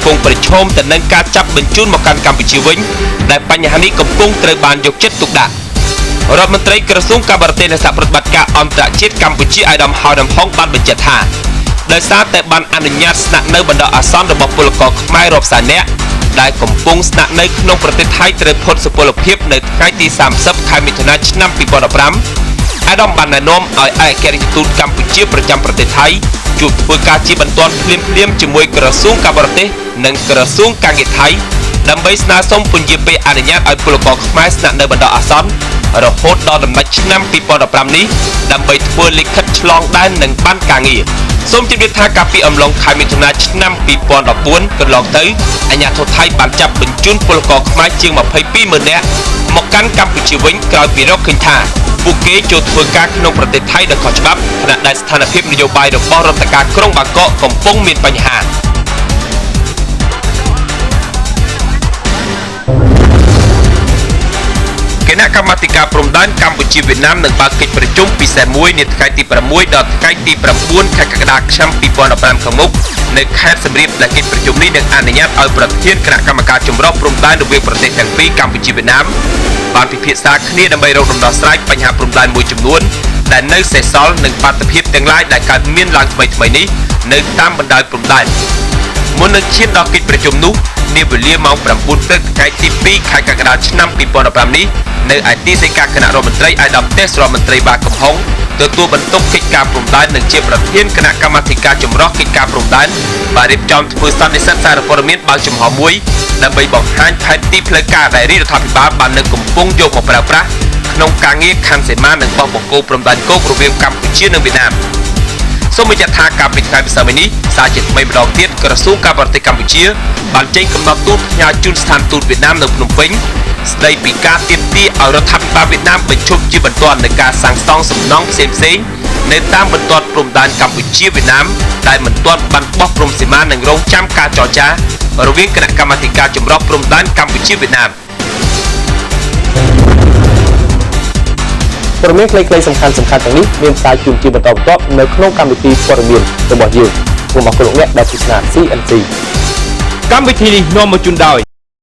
ពុងប្រឈមទៅនឹងការចាប់បញ្ជូនមកកាន់កម្ពុជាវិញដែលបញ្ហានេះកំពុងត្រូវបានយកចិត្តទុកដាក់រដ្ឋមន្ត្រីក្រសួងការបរទេសនិងសហប្រតិបត្តិការអន្តរជាតិកម្ពុជាអាយដាមហោដាំហុងបានបញ្ជាក់ថាដោយសារតែបានអនុញ្ញាតស្នាក់នៅបណ្ដោះអាសន្នរបស់ពលករខ្មែររាប់សែននាក់ដែលកំពុងស្នាក់នៅក្នុងប្រទេសថៃត្រូវផុតសុពលភាពនៅថ្ងៃទី30ខែមិថុនាឆ្នាំ2015អាដាមបានណែនាំឲ្យឯកអគ្គរដ្ឋទូតកម្ពុជាប្រចាំប្រទេសថៃជួបធ្វើការជាបន្ទាន់ភ្លាមៗជាមួយក្រសួងការបរទេសនិងក្រសួងការងារថៃដើម្បីស្នើសុំពន្យាពេលអនុញ្ញាតឲ្យពលករខ្មែរស្នាក់នៅបណ្ដោះអាសន្នរហូតដល់ដំណាច់ឆ្នាំ2015នេះដើម្បីធ្វើលិខិតឆ្លងដែននិងបានការងារសូមជម្រាបថាកាលពីអំឡុងខែមិថុនាឆ្នាំ2014កន្លងទៅអាជ្ញាធរថៃបានចាប់បញ្ជូនពលករខ្មែរជាង220,000នាក់មកកាន់កម្ពុជាវិញក្រោយពីរកឃើញថាពួកគេចូលធ្វើការក្នុងប្រទេសថៃដោយខុសច្បាប់ខណៈដែលស្ថានភាពនយោបាយរបស់រដ្ឋការក្រុងបាងកកកំពុងមានបញ្ហាគណៈកម្មាធិការព្រំដែនកម្ពុជាវៀតណាមនឹងបើកកិច្ចប្រជុំពិសេសមួយនាថ្ងៃទី6ដល់ថ្ងៃទី9ខែកក្កដាឆ្នាំ2015ខាងមុខនៅខេត្តសៀមរាបដែលកិច្ចប្រជុំនេះនឹងអនុញ្ញាតឲ្យប្រធានគណៈកម្មការចម្រុះព្រំដែនរវាងប្រទេសទាំងពីរកម្ពុជាវៀតណាមបានពិភាក្សាគ្នាដើម្បីរកដំណោះស្រាយបញ្ហាព្រំដែនមួយចំនួនដែលនៅសេសសល់និងបាតុភាពទាំងឡាយដែលកើតមានឡើងថ្មីៗនេះនៅតាមបណ្ដោយព្រំដែនមុននឹងឈានដល់កិច្ចប្រជុំនោះនាវេលាម៉ោង9ព្រឹកថ្ងៃទី2ខែកក្កដាឆ្នាំ2015នេះនៅឯទីស្តីការគណៈរដ្ឋមន្ត្រីអាយដាមទេសរដ្ឋមន្ត្រីបាកំហុងទទួលបន្ទុកកិច្ចការព្រំដែននិងជាប្រធានគណៈកម្មាធិការចម្រុះកិច្ចការព្រំដែនបានរៀបចំធ្វើសន្និសីទសារព័ត៌មានបើកចំហមួយដើម្បីបង្ហាញផែនទីផ្លូវការដែលរាជរដ្ឋាភិបាលបាននឹងកំពុងយកមកប្រើប្រាស់ក្នុងការងារខណ្ឌសីមានិងបោះបង្គោលព្រំដែនគោករវាងកម្ពុជានិងវៀតណាមសូមបញ្ជាក់ថាកាលពីថ្ងៃម្សិលមិញនេះសារជាថ្មីម្ដងទៀតក្រសួងការបរទេសកម្ពុជាបានចេញកំណត់ទូតផ្ញើជូនស្ថានទូតវៀតណាមនៅភ្នំពេញស្ដីពីការទាមទារឲ្យរដ្ឋាភិបាលវៀតណាមបញ្ឈប់ជាបន្ទាន់នូវការសាងសង់សំណង់ផ្សេងៗនៅតាមបន្ទាត់ព្រំដែនកម្ពុជាវៀតណាមដែលមិនទាន់បានបោះព្រំសីមានិងរងចាំការចរចារវាងគណៈកម្មាធិការចម្រុះព្រំដែនកម្ពុជាវៀតណាម ព័ត៌មានខ្លីៗសំខាន់ៗទាំងនេះមានផ្សាយជូនជាបន្តបន្ទាប់នៅក្នុងកម្មវិធីព័ត៌មានរបស់យើងសូមអរគុណលោកអ្នកដែលទស្សនា CNC កម្មវិធីនេះនាំមកជូនដោយ